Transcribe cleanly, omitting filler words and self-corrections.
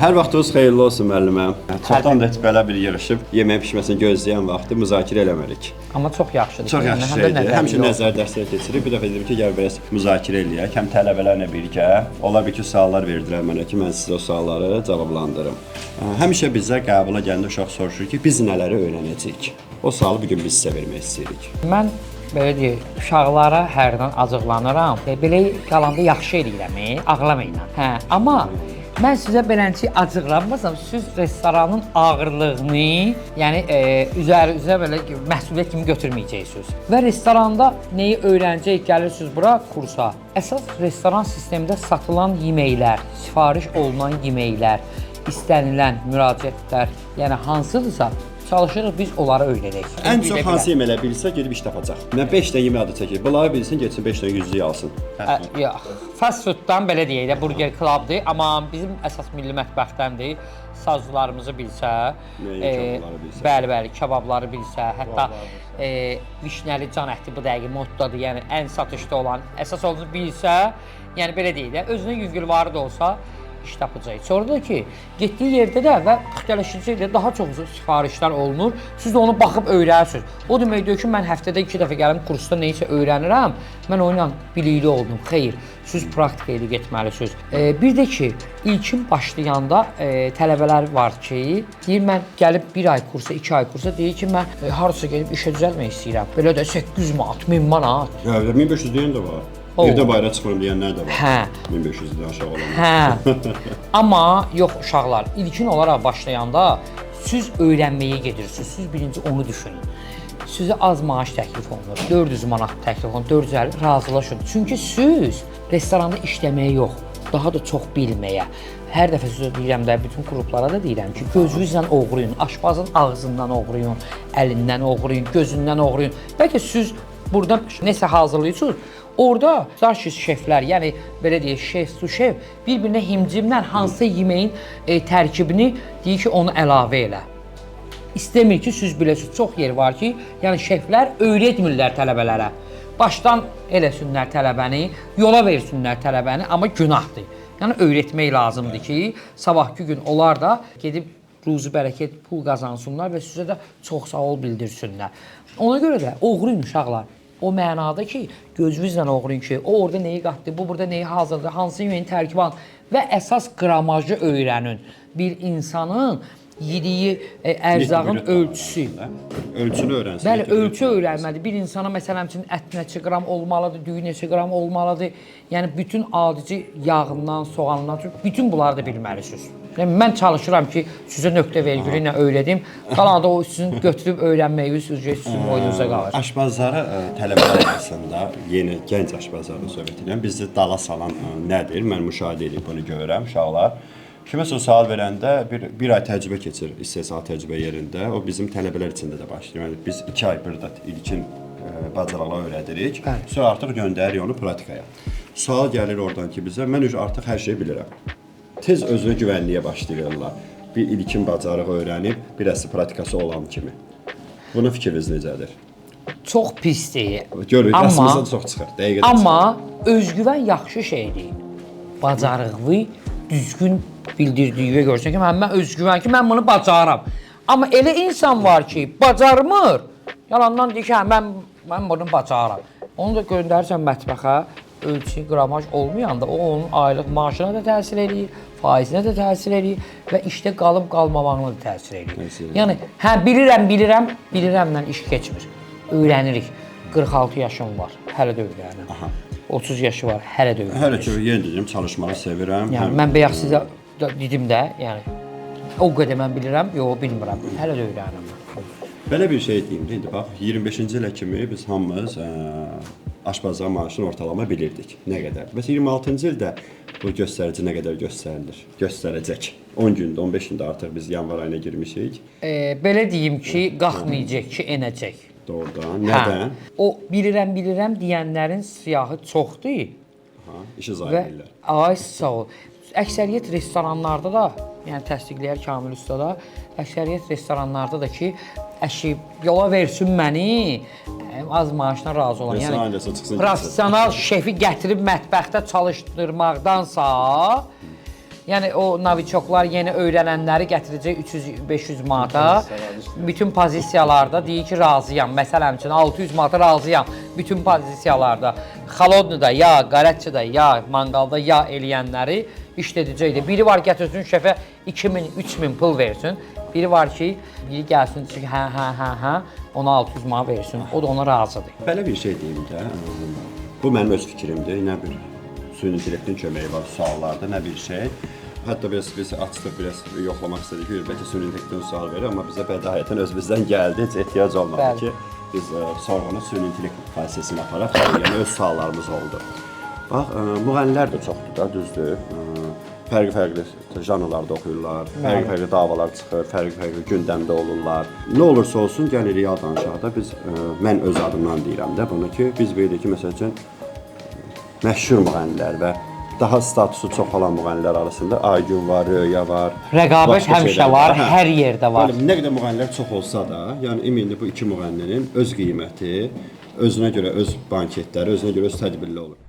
Hər vaxtınız xeyirli olsun müəllimə. Çoxdan da heç belə bir yığışıb yeməyin bişməsini gözləyən vaxtı müzakirə eləmərik. Amma çox yaxşıdır. Çox yaxşı Həm də şeydir. nəzər Həmişə yox. nəzər dərsləri keçirib. Bir dəfə dedim ki, gəl biraz müzakirə eləyək. Həm tələbələrlə birgə. Onlar bir ki suallar verdilər mənə ki, mən sizə o sualları cavablandırım. Həmişə bizə qəbula gələndə uşaq soruşur ki, biz nələri öyrənəcəyik? O sualı bu gün biz sizə vermək istəyirik. Mən belə deyək, uşaqlara hərdən acıqlanıram. Belə qalanda yaxşı eləyirəm, ağlamayın. Hə, amma mən sizə beləncə acıqlanmasam, siz restoranın ağırlığını, yəni üzərinizə belə məsuliyyət kimi götürməyəcəksiniz. Və restoranda nəyi öyrənəcək gəlirsiniz bura kursa. Əsas restoran sistemində satılan yeməklər, sifariş olunan yeməklər, istənilən müraciətlər, yəni hansıdırsa çalışırıq biz onları öyrədək. Ən çox hansı yeməkləri bilsə gedib iş tapacaq. Mən 5 dənə yemək adı çəkir. Bunları bilsin, getsin 5 dənə yüzlük alsın. Yox, fast fooddan belə deyək də Burger Club'dır, amma bizim əsas milli mətbəxdəndir. Sazlarımızı bilsə, Müəyyən kababları bilsə. Bəli, bəli, kababları bilsə, hətta vişnəli can əti bu dəqiqə moddadır, yəni ən satışda olan, əsas olduğunu bilsə, yəni belə deyək də, özünə yüngülvarı da olsa iş tapacaq. Sonra da ki, getdiyi yerdə də və püxtələşəcək də daha çox sifarişlər olunur. Siz də onu baxıb öyrənirsiniz. O demək deyil ki, mən həftədə 2 dəfə gəlim kursda nəyisə öyrənirəm, mən onunla bilikli oldum. Xeyr, siz praktika ilə getməlisiniz. Bir də ki, ilkin başlayanda tələbələr var ki, deyir mən gəlib 1 ay kursa, 2 ay kursa, deyir ki, mən harasa gedib işə düzəlmək istəyirəm. Belə də 800 manat, 1000 manat. Ya, 1500 deyən də var. O. Evdə bayıra çıxmıram deyənlər də var. Hə. 1500-dən aşağı olanlar. Hə. Amma yox uşaqlar, ilkin olaraq başlayanda siz öyrənməyə gedirsiniz. Siz birinci onu düşünün. Sizə az maaş təklif olunur. 400 manat təklif olunur, 450 razılaşın. Çünki siz restoranda işləməyə yox, daha da çox bilməyə. Hər dəfə sizə deyirəm də, bütün qruplara da deyirəm ki, gözünüzlə oğrayın, aşpazın ağzından oğrayın, əlindən oğrayın, gözündən oğrayın. Bəlkə siz burada nəsə hazırlayırsınız. Orada starşi şeflər, yəni belə deyək, şef, su şef bir-birinə himcimlə hansısa yeməyin tərkibini deyir ki, onu əlavə elə. İstəmir ki, siz biləsiniz. Çox yer var ki, yəni şeflər öyrətmirlər tələbələrə. Başdan eləsinlər tələbəni, yola versinlər tələbəni, amma günahdır. Yəni öyrətmək lazımdır ki, sabahkı gün onlar da gedib ruzi bərəkət pul qazansınlar və sizə də çox sağ ol bildirsinlər. Ona görə də oğruyun uşaqlar. O mənada ki, gözünüzlə oğruyun ki, o orada nəyi qatdı, bu burada nəyi hazırladı, hansı yeməyin tərkibi və əsas qramajı öyrənin. Bir insanın yediyi ərzağın ölçüsü. Ölçünü öyrənsin. Bəli, ölçü öyrənməlidir. Bir insana məsələn üçün ət neçə qram olmalıdır, düyü neçə qram olmalıdır. Yəni bütün adici yağından, soğanından, bütün bunları da bilməlisiniz. Yəni mən çalışıram ki, sizə nöqtə vergülü ilə öyrədim. Qalan da o sizin götürüb öyrənməyiniz sizin boynunuza qalır. Aşpazlara tələbələr arasında yeni gənc aşpazlarla söhbət edirəm. Bizi dala salan nədir? Mən müşahidə edib bunu görürəm uşaqlar. Kiməsə sual verəndə bir ay təcrübə keçir istehsal təcrübə yerində. O bizim tələbələr içində də başlayır. Yəni biz 2 ay burada ilkin bacarıqlar öyrədirik. Sonra artıq göndəririk onu praktikaya. Sual gəlir oradan ki bizə, mən artıq hər şeyi bilirəm. Tez özünə güvənliyə başlayırlar. Bir ilkin bacarıq öyrənib, biraz praktikası olan kimi. Buna fikriniz necədir? Çox pisdir. Görürük, rəsmimizdə çox çıxır. Dəqiqədə Amma özgüvən yaxşı şeydir. Bacarıqlı, düzgün bildirdiyinə görsən ki, mən özgüvən ki, mən bunu bacarıram. Amma elə insan var ki, bacarmır. Yalandan deyir ki, hə, mən bunu bacarıram. Onu da göndərirsən mətbəxə, ölçü, qramaj olmayanda o onun aylıq maaşına da təsir eləyir, faizinə də təsir eləyir və işdə qalıb qalmamağına da təsir eləyir. Yəni, hə, bilirəm, bilirəm, bilirəmlə iş keçmir. Öyrənirik. 46 yaşım var, hələ də öyrənirəm. Aha. 30 yaşı var, hələ də öyrənir. Hələ ki, yenə deyim, çalışmağı sevirəm. Yəni, mən bayaq sizə dedim də, yəni, o qədər mən bilirəm, yox, bilmirəm. Hələ də öyrənirəm. Belə bir şey deyim də, indi bax, 25-ci ilə kimi biz hamımız aşpazlıq maaşını ortalama bilirdik. Nə qədərdir? Məsələn, 26-cı ildə bu göstərici nə qədər göstərilir? Göstərəcək. 10 gündə, 15 gündə artıq biz yanvar ayına girmişik. Belə deyim ki, qalxmayacaq ki, enəcək. Doğrudan. Nədən? Hə. O bilirəm, bilirəm deyənlərin siyahı çoxdur. Aha, işi zayi edirlər. Ay, sağ ol. Əksəriyyət restoranlarda da, yəni təsdiqləyər Kamil Usta da, əksəriyyət restoranlarda da ki, əşi yola versin məni, az maaşına razı olan. Yəni professional şefi gətirib mətbəxdə çalışdırmaqdansa, Yəni o noviçoklar, yeni öyrənənləri gətirəcək 300-500 manata. Bütün pozisiyalarda deyir ki, razıyam. Məsələn üçün 600 manata razıyam bütün pozisiyalarda. Xolodnyda ya, Qaratçıda ya, manqalda ya eləyənləri işlədəcəkdir. Biri var gətirsin şefə 2000, 3000 pul versin. Biri var ki, biri gəlsin desin ki, hə, hə, hə, hə, ona 600 manat versin. O da ona razıdır. Belə bir şey deyim də, bu mənim öz fikrimdir. Nə bir süni intellektin köməyi var suallarda, nə bir şey. Hətta biraz biz açdıq, biraz yoxlamaq istədik ki, bəlkə süni intellektdən sual verir, amma bizə bədahətən özümüzdən gəldi, heç ehtiyac olmadı Bəli. ki, biz sorğunu süni intellekt vasitəsilə aparaq, yəni öz suallarımız oldu. Bax, müğənnilər də çoxdur da, düzdür. Fərqli-fərqli janrlarda oxuyurlar, fərqli-fərqli davalar çıxır, fərqli-fərqli gündəmdə olurlar. Nə olursa olsun, yəni real danışaq da biz mən öz adımdan deyirəm də bunu ki, biz bilirik ki, məsəl üçün məşhur müğənnilər və daha statusu çox olan müğənnilər arasında Aygün var, Röya var. Rəqabət həmişə var, Hə. hər yerdə var. Bəli, nə qədər müğənnilər çox olsa da, yəni ümumi bu iki müğənninin öz qiyməti, özünə görə öz banketləri, özünə görə öz tədbirləri olur.